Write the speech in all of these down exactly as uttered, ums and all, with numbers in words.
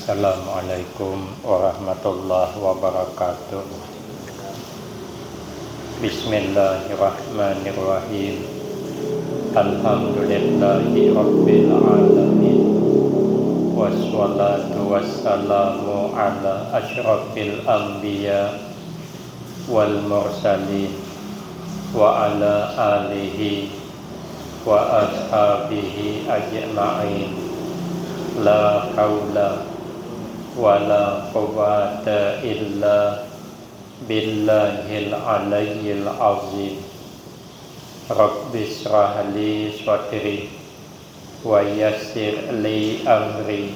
Assalamualaikum warahmatullahi wabarakatuh. Bismillahirrahmanirrahim. Alhamdulillahi rabbil alamin. Wassalatu wassalamu ala asyrafil anbiya wal mursalin wa ala alihi wa ashabihi ajma'in. La haula wa la quwwata illa billahil aliyyil azim. Rabbi shrah li sadri wa yassir li amri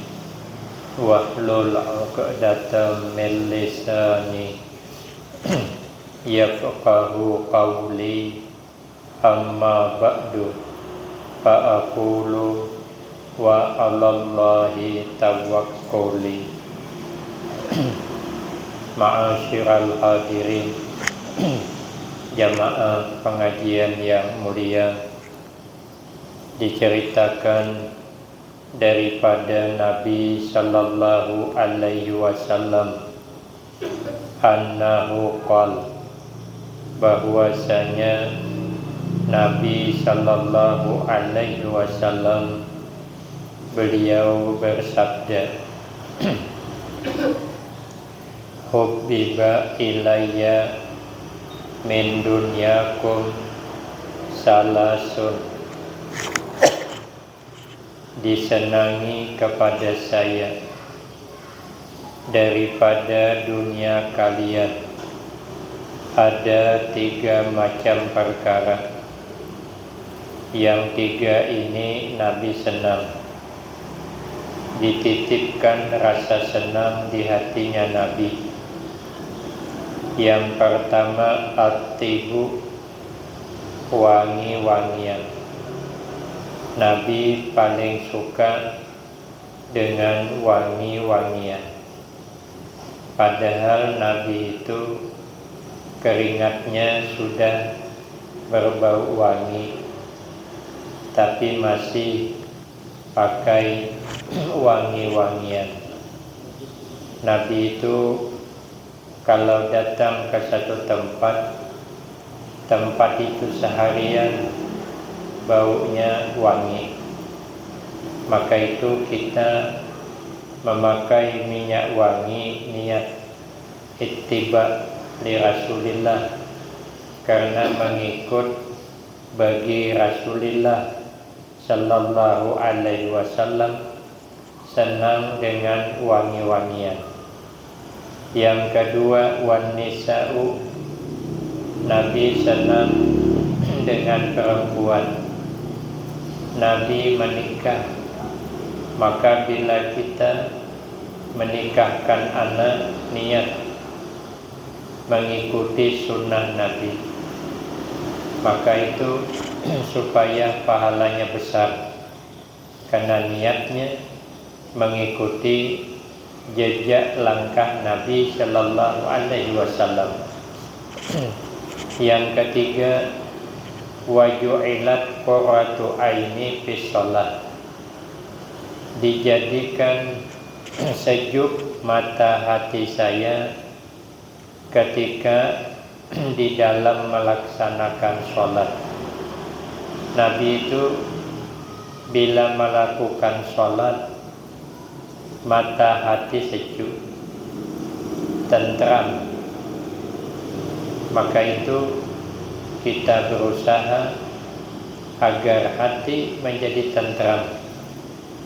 wahlul uqdatam min lisani yafqahu qawli. Amma ba'du, fa aqulu wa 'alallahi tawakkuli. Ma'asyiral hadirin, jamaah pengajian yang mulia, diceritakan daripada Nabi sallallahu alaihi wasallam, annahu qal, bahwasanya Nabi sallallahu alaihi wasallam, beliau bersabda, hubbiba ilayya min dunyakum salasun, disenangi kepada saya daripada dunia kalian ada tiga macam perkara. Yang tiga ini Nabi senang, dititipkan rasa senang di hatinya Nabi. Yang pertama, at-tibu, wangi-wangian. Nabi paling suka dengan wangi-wangian. Padahal Nabi itu keringatnya sudah berbau wangi, tapi masih pakai wangi-wangian. Nabi itu kalau datang ke satu tempat, tempat itu seharian baunya wangi, maka itu kita memakai minyak wangi niat ittiba li Rasulillah, karena mengikut bagi Rasulillah sallallahu alaihi wasallam, senang dengan wangi-wangian. Yang kedua, wan nisa'u, Nabi senang dengan perempuan. Nabi menikah, maka bila kita menikahkan anak, niat mengikuti sunnah Nabi, maka itu supaya pahalanya besar, karena niatnya mengikuti jejak langkah Nabi sallallahu alaihi wasallam. Yang ketiga, wa ju'ilat qurratu aini fis shalah, dijadikan sejuk mata hati saya ketika di dalam melaksanakan sholat. Nabi itu bila melakukan sholat, mata hati sejuk, tentram. Maka itu kita berusaha agar hati menjadi tentram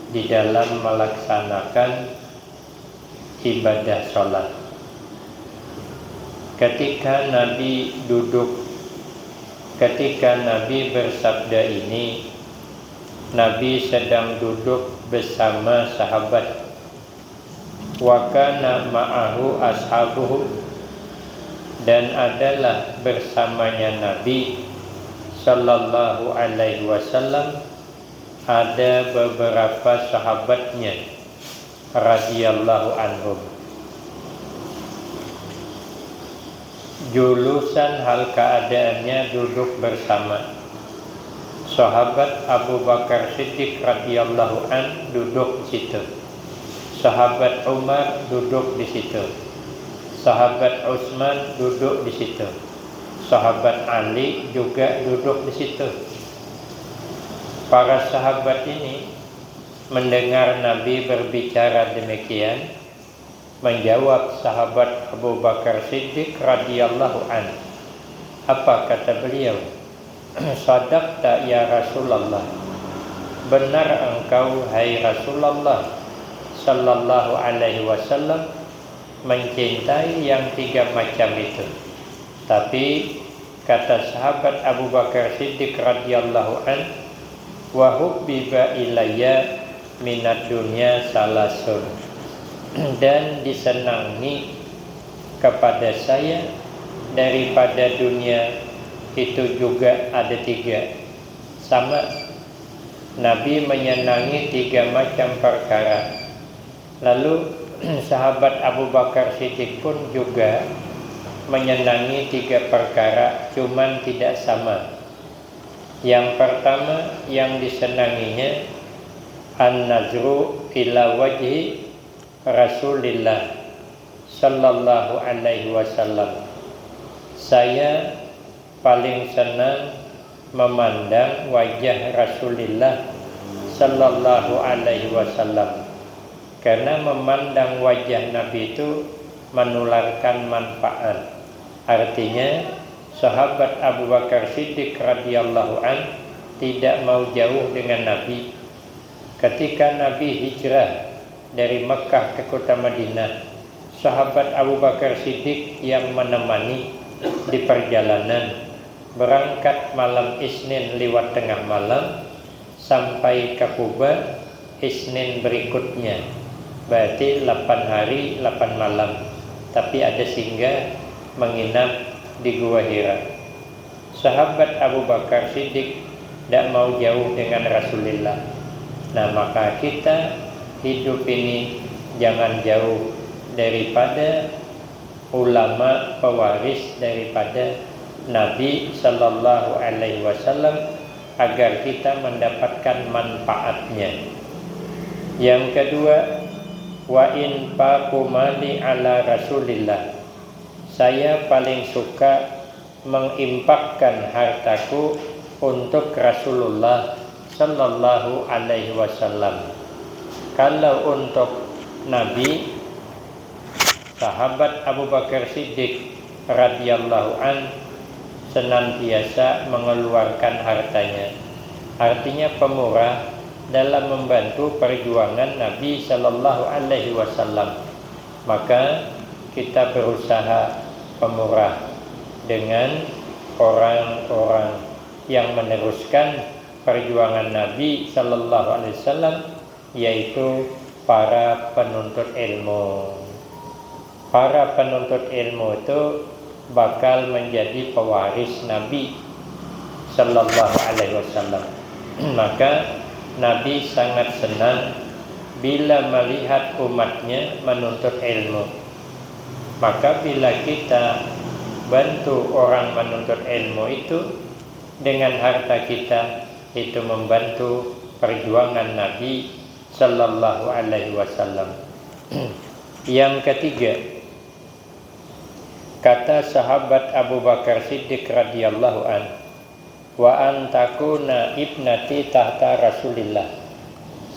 di dalam melaksanakan ibadah sholat. Ketika Nabi duduk, ketika Nabi bersabda ini, Nabi sedang duduk bersama sahabat. Wa kana ma'ahu ashabuhu, dan adalah bersamanya Nabi sallallahu alaihi wasallam ada beberapa sahabatnya radhiyallahu anhum. Julusan, hal keadaannya duduk bersama. Sahabat Abu Bakar Siddiq radhiyallahu an duduk di situ. Sahabat Umar duduk di situ. Sahabat Utsman duduk di situ. Sahabat Ali juga duduk di situ. Para sahabat ini mendengar Nabi berbicara demikian, menjawab sahabat Abu Bakar Siddiq radhiyallahu an. Apa kata beliau? "Sadaqta ya Rasulullah. Benar engkau, hai Rasulullah sallallahu alaihi wasallam, mencintai yang tiga macam itu. Tapi," kata sahabat Abu Bakar Siddiq radhiyallahu an, "wa hubbiba ilayya minad dunya salasun." Dan disenangi kepada saya daripada dunia itu juga ada tiga. Sama, Nabi menyenangi tiga macam perkara. Lalu, sahabat Abu Bakar Siddiq pun juga menyenangi tiga perkara, cuman tidak sama. Yang pertama yang disenanginya, an-nazru ila wajhi Rasulillah sallallahu alaihi wasallam. Saya paling senang memandang wajah Rasulillah sallallahu alaihi wasallam, karena memandang wajah Nabi itu menularkan manfaat. Artinya, sahabat Abu Bakar Siddiq radhiyallahu an tidak mau jauh dengan Nabi. Ketika Nabi hijrah dari Mekah ke kota Madinah, sahabat Abu Bakar Siddiq yang menemani di perjalanan, berangkat malam Isnin liwat tengah malam sampai ke Kuba Isnin berikutnya. Berarti lapan hari, lapan malam. Tapi ada singgah menginap di Gua Hira. Sahabat Abu Bakar Siddiq tidak mau jauh dengan Rasulillah. Nah, maka kita hidup ini jangan jauh daripada ulama pewaris daripada Nabi sallallahu alaihi wasallam agar kita mendapatkan manfaatnya. Yang kedua, wa infaqu mali ala Rasulillah. Saya paling suka menginfakkan hartaku untuk Rasulullah sallallahu alaihi wasallam. Kalau untuk Nabi, sahabat Abu Bakar Siddiq radhiyallahu an senantiasa mengeluarkan hartanya. Artinya pemurah dalam membantu perjuangan Nabi sallallahu alaihi wasallam. Maka kita berusaha pemurah dengan orang-orang yang meneruskan perjuangan Nabi sallallahu alaihi wasallam, yaitu para penuntut ilmu. Para penuntut ilmu itu bakal menjadi pewaris Nabi sallallahu alaihi wasallam. Maka Nabi sangat senang bila melihat umatnya menuntut ilmu. Maka bila kita bantu orang menuntut ilmu itu dengan harta kita, itu membantu perjuangan Nabi sallallahu alaihi wasallam. Yang ketiga, kata sahabat Abu Bakar Siddiq radhiyallahu an, "Wa antakuna ibnati tahta Rasulillah."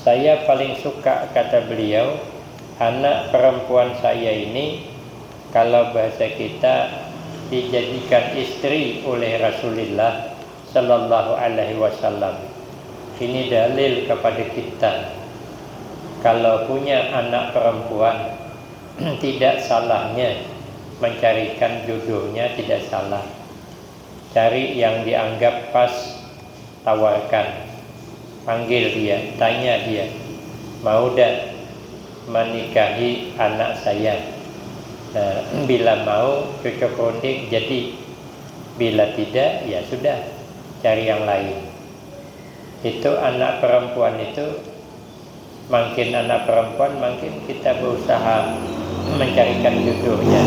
Saya paling suka, kata beliau, anak perempuan saya ini, kalau bahasa kita, dijadikan istri oleh Rasulillah sallallahu alaihi wasallam. Ini dalil kepada kita, kalau punya anak perempuan, tidak salahnya mencarikan jodohnya, tidak salah. Cari yang dianggap pas, tawarkan. Panggil dia, tanya dia, "Mau dak menikahi anak saya?" Nah, bila mau, cocok runding, jadi. Bila tidak, ya sudah, cari yang lain. Itu anak perempuan itu, makin anak perempuan, makin kita berusaha mencarikan jodohnya.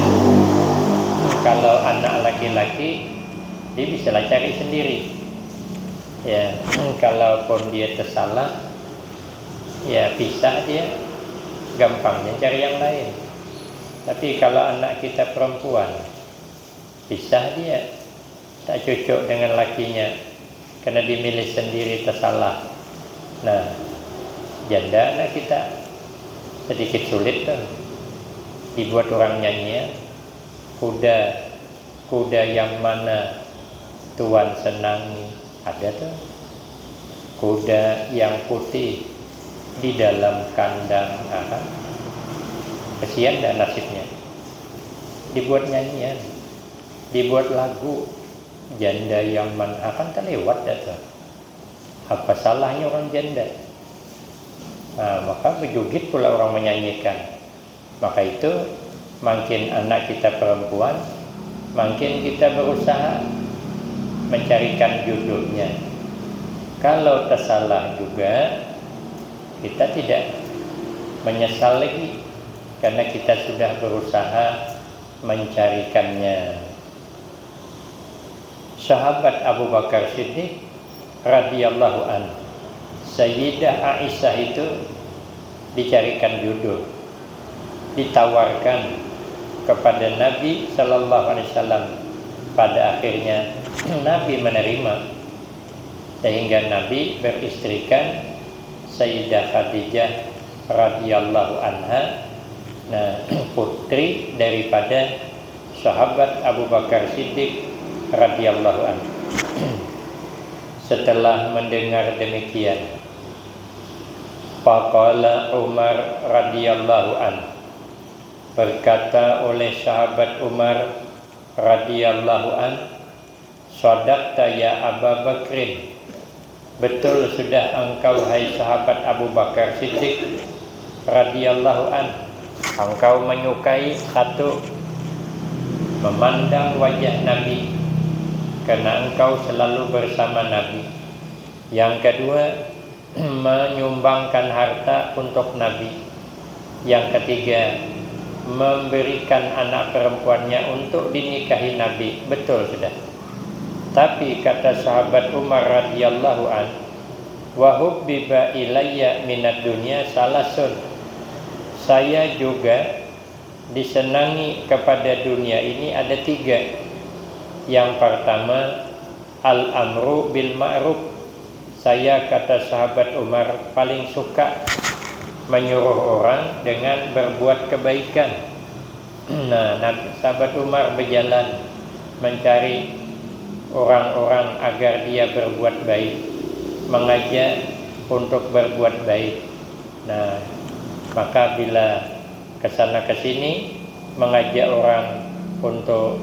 Kalau anak laki-laki, dia bisalah cari sendiri. Ya, kalaupun dia tersalah, ya pisah dia. gampangnya cari yang lain. Tapi kalau anak kita perempuan, pisah dia, tak cocok dengan lakinya, karena dimilih sendiri tersalah. Nah, janda anak kita sedikit sulit tuh dibuat orang nyanyian. Kuda, kuda yang mana tuan senangi? Ada tuh. Kuda yang putih di dalam kandang. Aha. Kesian dah nasibnya. Dibuat nyanyian, dibuat lagu, janda yang mana, kan terlewat dah tuh. Apa salahnya orang janda? Nah, maka bejugit pula orang menyanyikan. Maka itu, makin anak kita perempuan, makin kita berusaha mencarikan jodohnya. Kalau tersalah juga, kita tidak menyesal lagi, karena kita sudah berusaha mencarikannya. Sahabat Abu Bakar Siddiq radhiyallahu an, Sayyidah Aisyah itu dicarikan jodoh, ditawarkan kepada Nabi sallallahu alaihi wasallam. Pada akhirnya Nabi menerima, sehingga Nabi beristrikan Sayyidah Khadijah radhiyallahu anha, nah, putri daripada sahabat Abu Bakar Siddiq radhiyallahu anhu. Setelah mendengar demikian, faqala Umar radhiyallahu anhu, berkata oleh sahabat Umar radhiyallahu anhu, "Shadaqta ya Aba Bakrin." Betul sudah engkau, hai sahabat Abu Bakar Siddiq radhiyallahu an. Engkau menyukai, satu, memandang wajah Nabi, karena engkau selalu bersama Nabi. Yang kedua, menyumbangkan harta untuk Nabi. Yang ketiga, memberikan anak perempuannya untuk dinikahi Nabi. Betul sudah. Tapi kata sahabat Umar radhiyallahu an, "Wa hubbiba ilayya minad dunya salasun." Saya juga disenangi kepada dunia ini ada tiga. Yang pertama, al-amru bil ma'ruf. Saya, kata sahabat Umar, paling suka menyuruh orang dengan berbuat kebaikan. Nah, Nabi, sahabat Umar berjalan mencari orang-orang agar dia berbuat baik, mengajak untuk berbuat baik. Nah, maka bila kesana kesini mengajak orang untuk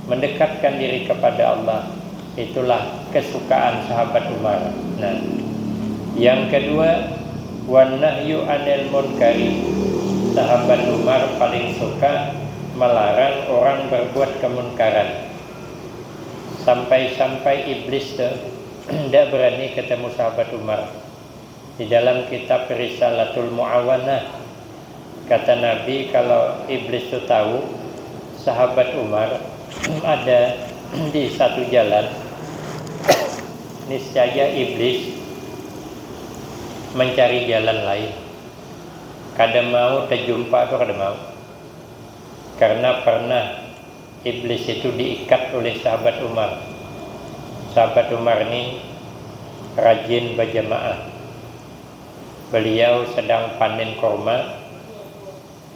mendekatkan diri kepada Allah, itulah kesukaan sahabat Umar. Nah, yang kedua, wan nahyu anil munkari. Sahabat Umar paling suka melarang orang berbuat kemunkaran. Sampai-sampai iblis tu tidak berani ketemu sahabat Umar. Di dalam kitab Risalatul Muawanah, kata Nabi, kalau iblis tu tahu sahabat Umar ada di satu jalan, niscaya iblis mencari jalan lain. Kada mau terjumpa tu kada mau. Karena pernah iblis itu diikat oleh sahabat Umar. Sahabat Umar ni rajin berjamaah. Beliau sedang panen kurma,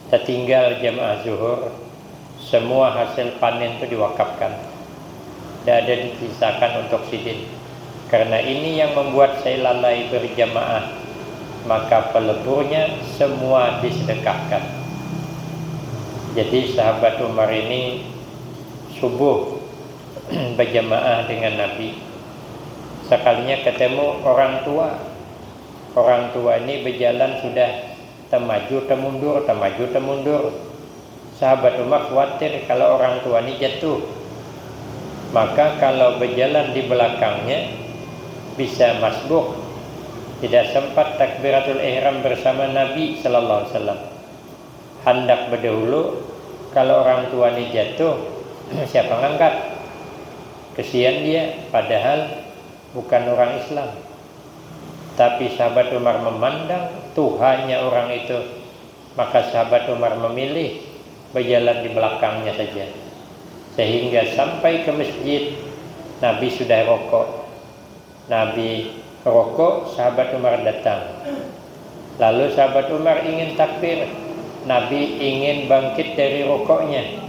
tertinggal jamaah zuhur, semua hasil panen tu diwakafkan. Tidak ada disisakan untuk sidin. Karena ini yang membuat saya lalai berjamaah, maka peleburnya semua disedekahkan. Jadi sahabat Umar ini subuh berjamaah dengan Nabi. Sekalinya ketemu orang tua. Orang tua ini berjalan sudah temaju temundur, temaju temundur. Sahabat Umar khawatir kalau orang tua ini jatuh. Maka kalau berjalan di belakangnya bisa masbuk. Tidak sempat takbiratul ihram bersama Nabi sallallahu alaihi wasallam. Handak berdahulu, kalau orang tua ini jatuh, siapa ngangkat? Kesian dia, padahal bukan orang Islam. Tapi sahabat Umar memandang tuhanya orang itu, Maka sahabat Umar memilih berjalan di belakangnya saja. Sehingga sampai ke masjid, Nabi sudah rokok. Nabi rokok, sahabat Umar datang. Lalu sahabat Umar ingin takbir. Nabi ingin bangkit dari rokoknya.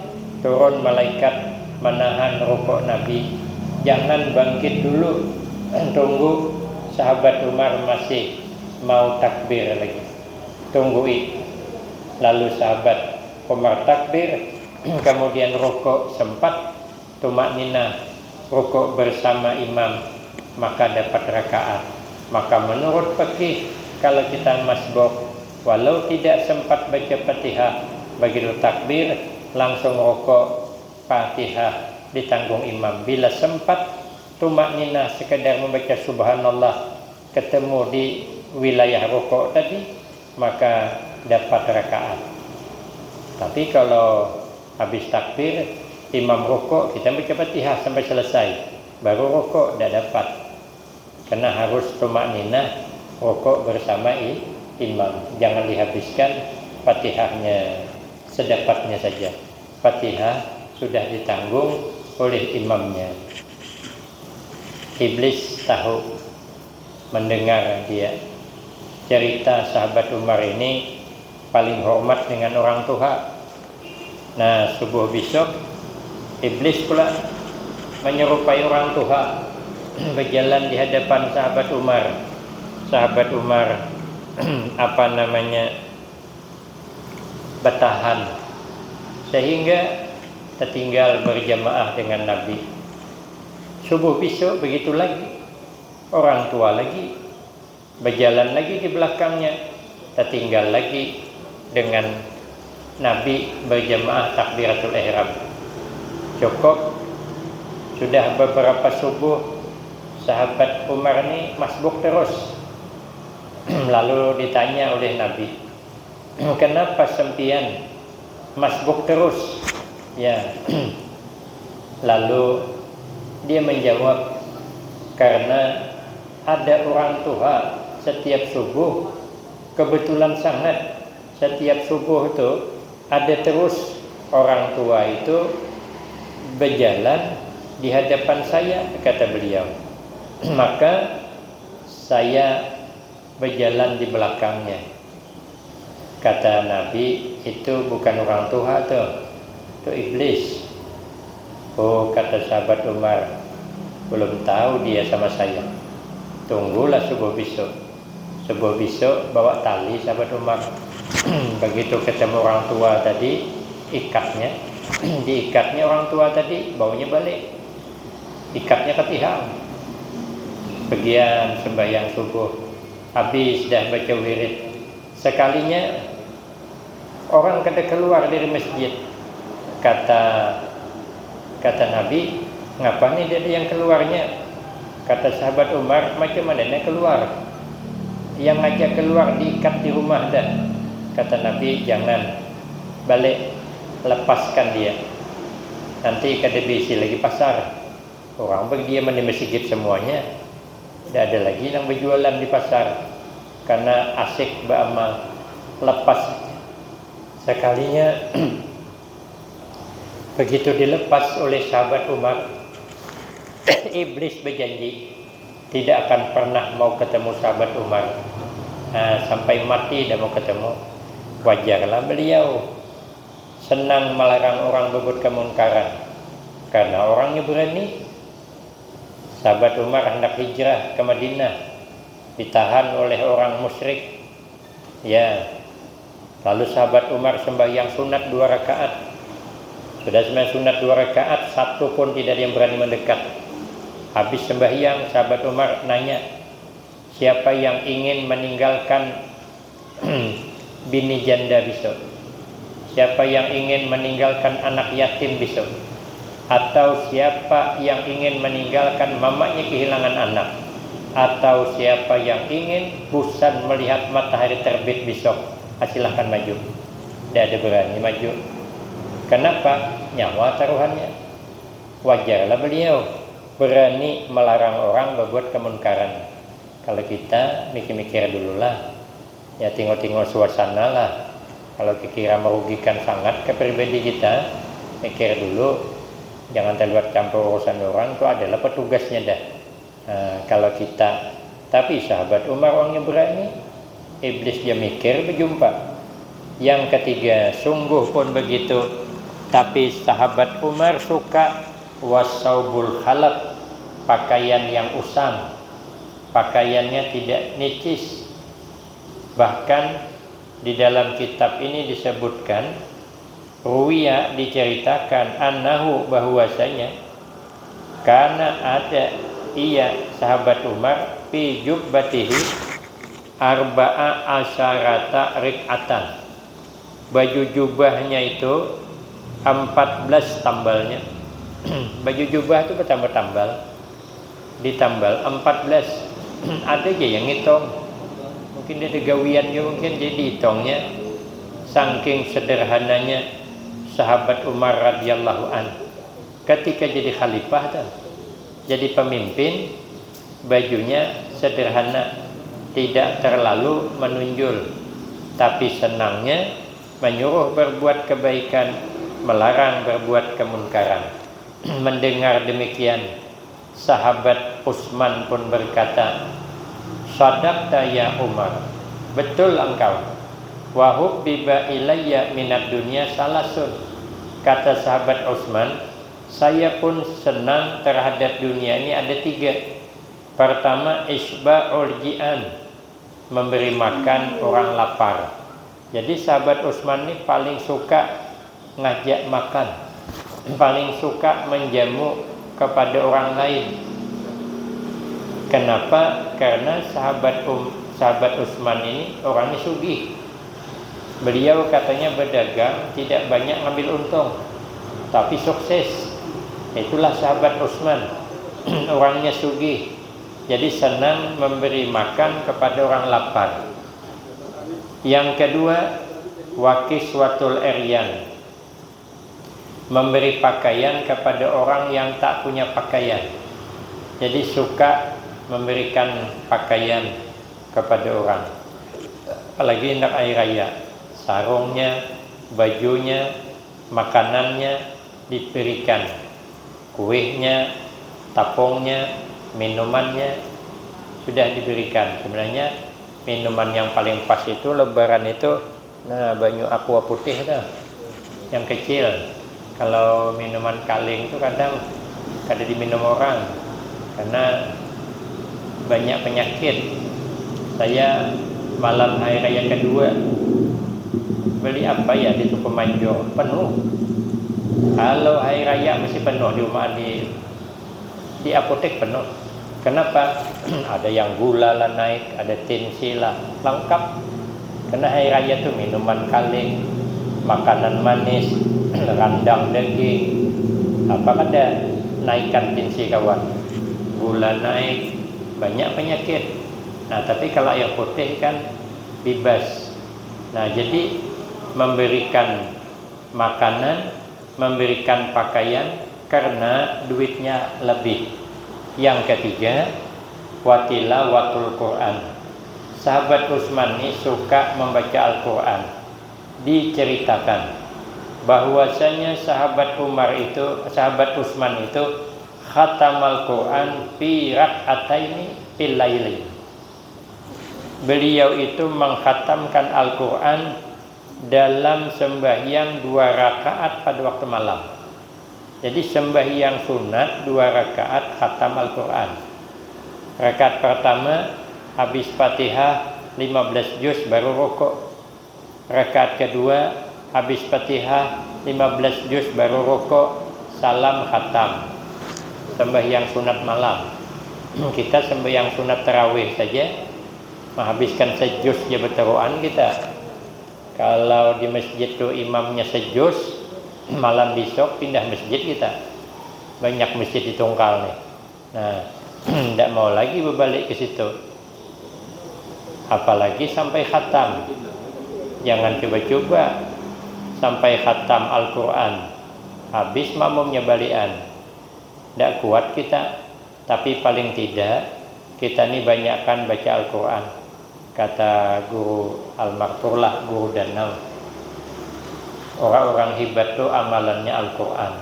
Turun malaikat menahan rokok Nabi. Jangan bangkit dulu. Tunggu, sahabat Umar masih mau takbir lagi. Tunggui. Lalu sahabat Umar takbir, kemudian rukuk sempat, tumak ninah, rukuk bersama imam, maka dapat rakaat. Maka menurut fikih, kalau kita masbuk, walau tidak sempat baca Fatihah, begitu takbir, langsung rukuk, Fatihah ditanggung imam. Bila sempat tumak ninah sekadar membaca subhanallah, ketemu di wilayah rukuk tadi, maka dapat rakaat. Tapi kalau habis takbir, imam rukuk, kita baca Fatihah sampai selesai, baru rukuk, tidak dapat. Karena harus tumak ninah, rukuk bersama i-, imam. Jangan dihabiskan Fatihahnya, sedapatnya saja. Fatihah sudah ditanggung oleh imamnya. Iblis tahu, mendengar dia. Cerita sahabat Umar ini paling hormat dengan orang tua. Nah, subuh besok, iblis pula menyerupai orang tua, berjalan di hadapan sahabat Umar. Sahabat Umar, apa namanya, bertahan, sehingga tertinggal berjamaah dengan Nabi. Subuh besok begitu lagi, orang tua lagi, berjalan lagi di belakangnya, tertinggal lagi dengan Nabi berjamaah takbiratul ihram. Cukup, sudah beberapa subuh, sahabat Umar ni masbuk terus. Lalu ditanya oleh Nabi, "Kenapa sempian masbuk terus?" Ya. Lalu dia menjawab, "Karena ada orang tua setiap subuh, kebetulan sangat setiap subuh tu ada terus orang tua itu berjalan di hadapan saya," kata beliau. "Maka saya berjalan di belakangnya." Kata Nabi, "Itu bukan orang tua tu, itu iblis." "Oh," kata sahabat Umar, "belum tahu dia sama saya. Tunggulah subuh besok." Subuh besok bawa tali sahabat Umar. Begitu ketemu orang tua tadi, ikatnya, diikatnya orang tua tadi, bawanya balik. Ikatnya ke tihang. Bagian sembahyang subuh, habis dah baca wirid. Sekalinya orang kada keluar dari masjid. Kata, kata Nabi, "Ngapa ni tiada yang keluarnya?" Kata sahabat Umar, "Macam mana nya keluar? Yang ngajak keluar diikat di rumah dah." Kata Nabi, "Jangan, balik, lepaskan dia. Nanti kada diisi lagi pasar. Orang berdiaman di masjid semuanya. Tidak ada lagi yang berjualan di pasar karena asik beramal. Lepas." Sekalinya begitu dilepas oleh sahabat Umar, iblis berjanji tidak akan pernah mau ketemu sahabat Umar. Nah, sampai mati tidak mau ketemu. Wajarlah beliau senang melarang orang berbuat kemungkaran karena orangnya berani. Sahabat Umar hendak hijrah ke Madinah, ditahan oleh orang musyrik. Ya, lalu sahabat Umar sembahyang sunat dua rakaat. Sudah sembahyang sunat dua rakaat, satu pun tidak ada yang berani mendekat. Habis sembahyang, sahabat Umar nanya, "Siapa yang ingin meninggalkan bini janda besok? Siapa yang ingin meninggalkan anak yatim besok? Atau siapa yang ingin meninggalkan mamanya kehilangan anak? Atau siapa yang ingin bosan melihat matahari terbit besok? Ah, silahkan maju." Tidak ada berani maju. Kenapa? Nyawa taruhannya. Wajarlah beliau berani melarang orang berbuat kemunkaran. Kalau kita mikir-mikir dulu lah, ya, tinggal-tinggal suasana lah. Kalau kikira merugikan sangat ke pribadi kita, mikir dulu, jangan terlibat campur urusan orang, itu adalah petugasnya dah. Nah, kalau kita, tapi sahabat Umar orangnya berani, iblis dia mikir berjumpa. Yang ketiga, sungguh pun begitu, tapi sahabat Umar suka wasaubul khalaf, pakaian yang usang, pakaiannya tidak nicis. Bahkan di dalam kitab ini disebutkan, ruwiya, diceritakan, annahu, bahwasanya, kana, ada, ia, sahabat Umar, fi jubbatihi arba'a asyarata rik'atan. Baju jubahnya itu empat belas tambalnya. Baju jubah itu bertambah-tambal. Ditambal empat belas. Ada aja yang ngitung. Mungkin dia ada gawian juga, mungkin jadi hitungnya. Saking sederhananya sahabat Umar radhiyallahu an. Ketika jadi khalifah tuh, jadi pemimpin, bajunya sederhana, tidak terlalu menunjul. Tapi senangnya menyuruh berbuat kebaikan, melarang berbuat kemunkaran. Mendengar demikian, sahabat Utsman pun berkata, "Shadaqta ya Umar, betul engkau. Wa hubbiba ilayya minad dunya salasun." Kata sahabat Utsman, "Saya pun senang terhadap dunia ini ada tiga. Pertama, isba'ul ji'an, memberi makan orang lapar." Jadi sahabat Utsman ini paling suka ngajak makan, paling suka menjamu kepada orang lain. Kenapa? Karena sahabat um, sahabat Utsman ini orangnya sugih. Beliau katanya berdagang tidak banyak ngambil untung, tapi sukses. Itulah sahabat Utsman. Orangnya sugih, jadi senang memberi makan kepada orang lapar. Yang kedua, wakis watul eryan, memberi pakaian kepada orang yang tak punya pakaian. Jadi suka memberikan pakaian kepada orang. Apalagi hendak hari raya, sarungnya, bajunya, makanannya diberikan, kuihnya, tapungnya, minumannya sudah diberikan. Sebenarnya minuman yang paling pas itu lebaran itu, nah, banyu aqua putih tuh, yang kecil. Kalau minuman kaling tuh kadang kada diminum orang karena banyak penyakit. Saya malam hari raya kedua beli apa ya di toko Manjur, penuh. Kalau hari raya mesti penuh di rumah, di di apotek penuh. Kenapa? Ada yang gula lah naik, ada tinsi lah, lengkap. Karena hari raya tuh minuman kaling, makanan manis, randang daging, apa kada naikan tinsi kawan. Gula naik, banyak penyakit. Nah, tapi kalau air putih kan bebas. Nah, jadi memberikan makanan, memberikan pakaian karena duitnya lebih. Yang ketiga, watilawatul Quran. Sahabat Utsman ini suka membaca Al-Quran. Diceritakan bahwasanya sahabat Umar itu, sahabat Utsman itu khatamal Quran fi rak'ataini fil laili. Beliau itu mengkhatamkan Al-Quran dalam sembahyang dua rakaat pada waktu malam. Jadi sembahyang sunat dua rakaat khatam Al-Quran. Rakaat pertama habis Fatihah lima belas juz baru rukuk. Rakaat kedua habis Fatihah lima belas juz baru rukuk, salam khatam. Sembahyang sunat malam. Kita sembahyang sunat tarawih saja menghabiskan sejuz ya beteruan kita. Kalau di masjid tu imamnya sejuz, malam besok pindah masjid kita. Banyak masjid di Tungkal nih. Nah, tidak mau lagi berbalik ke situ. Apalagi sampai khatam. Jangan coba-coba sampai khatam Al-Quran. Habis makmumnya balian. Tidak kuat kita. Tapi paling tidak, kita ni banyakkan baca Al-Quran. Kata guru almarhum lah, guru Danang. Orang-orang hebat tu amalannya Al-Quran.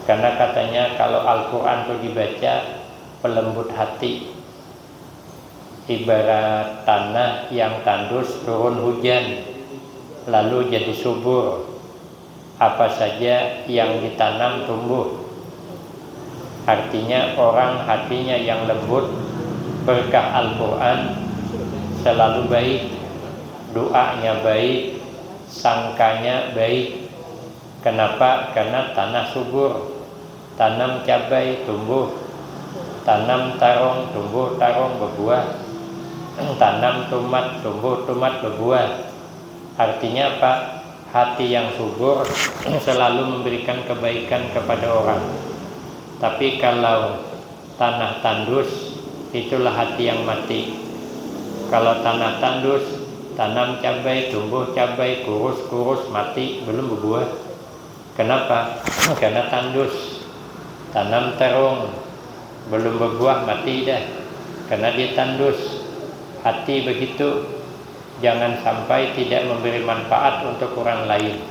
Karena katanya kalau Al-Quran tu dibaca, pelembut hati. Ibarat tanah yang tandus turun hujan, lalu jadi subur. Apa saja yang ditanam tumbuh. Artinya orang hatinya yang lembut, berkah Al-Quran, selalu baik, doanya baik, sangkanya baik. Kenapa? Karena tanah subur. Tanam cabai, tumbuh. Tanam tarong, tumbuh tarong, bebuah. Tanam tumat, tumbuh tumat, bebuah. Artinya apa? Hati yang subur selalu memberikan kebaikan kepada orang. Tapi kalau tanah tandus, itulah hati yang mati. Kalau tanah tandus, tanam cabai, tumbuh cabai, kurus-kurus, mati, belum bebuah. Kenapa? Karena tandus. Tanam terung, belum bebuah, mati dah. Karena dia tandus. Hati begitu. Jangan sampai tidak memberi manfaat untuk orang lain.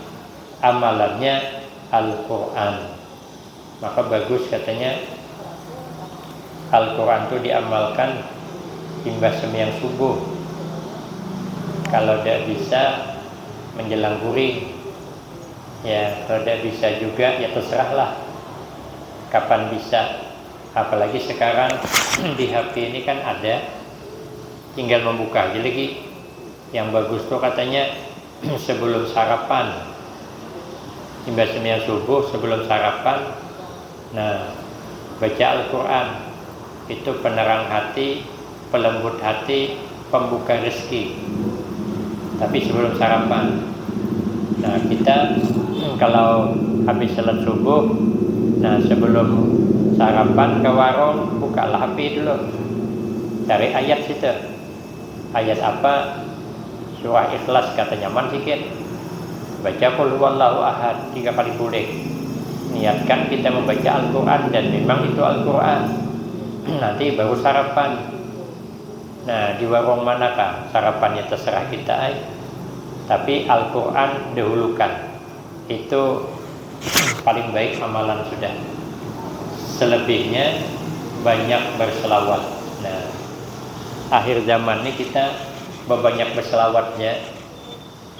Amalannya Al-Quran. Maka bagus katanya Al-Quran tu diamalkan imbah sembahyang subuh. Kalau tidak bisa, menjelang guring. Ya, kalau tidak bisa juga, ya terserahlah kapan bisa. Apalagi sekarang di H P ini kan ada, tinggal membuka aja lagi. Yang bagus tuh katanya sebelum sarapan, imbah sembahyang subuh, sebelum sarapan, nah, baca Al-Quran. Itu penerang hati, pelembut hati, pembuka rezeki. Tapi sebelum sarapan. Nah, kita kalau habis salat subuh, nah, sebelum sarapan ke warung, bukalah H P dulu. Cari ayat situ. Ayat apa? Surah Ikhlas, kata nyaman sikit. Baca Qul huwallahu ahad tiga kali bulik. Niatkan kita membaca Al-Quran dan memang itu Al-Quran. Nanti baru sarapan. Nah, di warung manakah sarapannya, terserah kita ai. Tapi Al-Quran dahulukan. Itu paling baik amalan sudah. Selebihnya banyak berselawat. Nah, akhir zaman ni kita bebanyak berselawatnya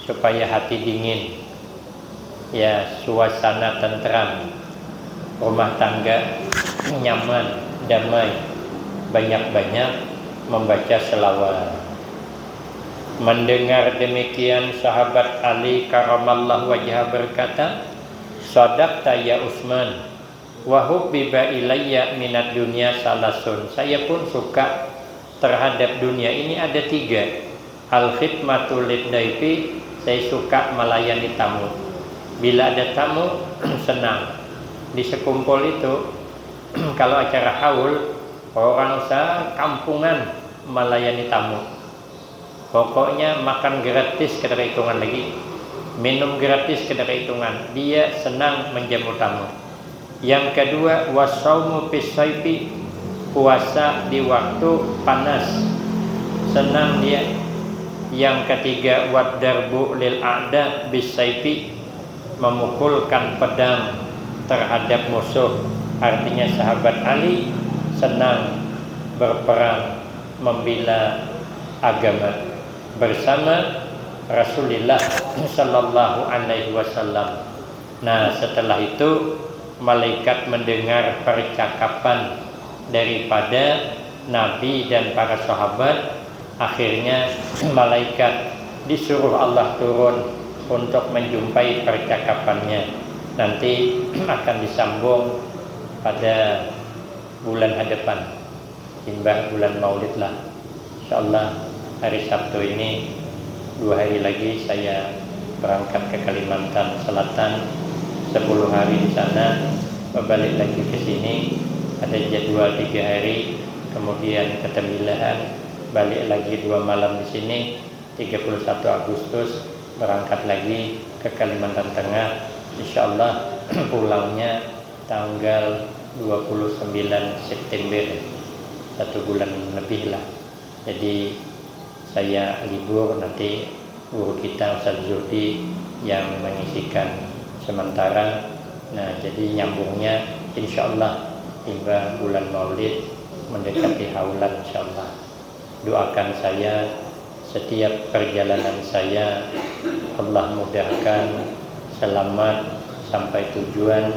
supaya hati dingin. Ya, suasana tentram, rumah tangga nyaman, damai, banyak-banyak membaca selawat. Mendengar demikian, sahabat Ali karamallahu wajhah berkata, "Sadaqta ya Utsman, wa hubbiba ilayya minad dunya salasun." Saya pun suka terhadap dunia ini ada tiga. Al khidmatu lid daifi, saya suka melayani tamu. Bila ada tamu, senang. Di sekumpul itu, kalau acara haul, orang sekampungan melayani tamu. Pokoknya makan gratis kada kahitungan lagi, minum gratis kada kahitungan. Dia senang menjamu tamu. Yang kedua, wasaumu fis saifi, puasa di waktu panas, senang dia. Yang ketiga, wadarbu lil a'da bis saifi, memukulkan pedang terhadap musuh. Artinya sahabat Ali senang berperang membela agama bersama Rasulullah sallallahu alaihi wasallam. Nah, setelah itu malaikat mendengar percakapan daripada Nabi dan para sahabat. Akhirnya malaikat disuruh Allah turun untuk menjumpai percakapannya. Nanti akan disambung pada bulan hadapan, imbah bulan Maulid lah. Insya Allah hari Sabtu ini, dua hari lagi saya berangkat ke Kalimantan Selatan, sepuluh hari di sana, balik lagi ke sini, ada jadwal tiga hari, kemudian ke Tembilahan, balik lagi dua malam di sini, tiga puluh satu Agustus berangkat lagi ke Kalimantan Tengah. Insya Allah pulangnya tanggal dua puluh sembilan September, satu bulan lebih lah. Jadi saya libur, nanti guru kita Ustaz Zulfi yang mengisikan sementara. Nah, jadi nyambungnya insya Allah tiba bulan Maulid mendekati haulan insya Allah. Doakan saya setiap perjalanan saya Allah mudahkan, selamat sampai tujuan,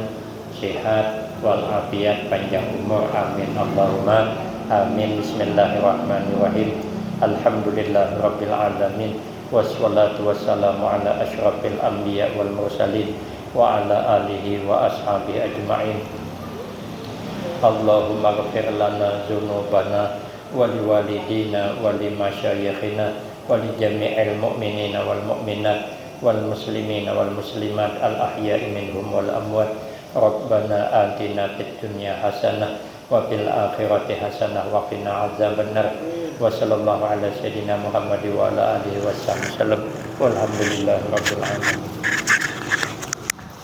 sehat walafiat, panjang umur. Amin Allahumma amin. Bismillahirrahmanirrahim. Alhamdulillahirabbil alamin. Wassalatu wassalamu ala asyrafil anbiya wal mursalin wa ala alihi wa ashabihi ajmain. Allahumma ghfir lana dzunubana wa liwalidina wa limasyayikhina wa li jami'il mu'minina wal mu'minat wal muslimina wal muslimat al ahya'i minhum wal amwat. Rabbana atina fid dunya hasanah wa fil akhirati hasanah wa qina adzabannar. Wa sallallahu ala sayyidina Muhammad wa ala alihi wa sahbihi wasallam. Walhamdulillahirabbil alamin.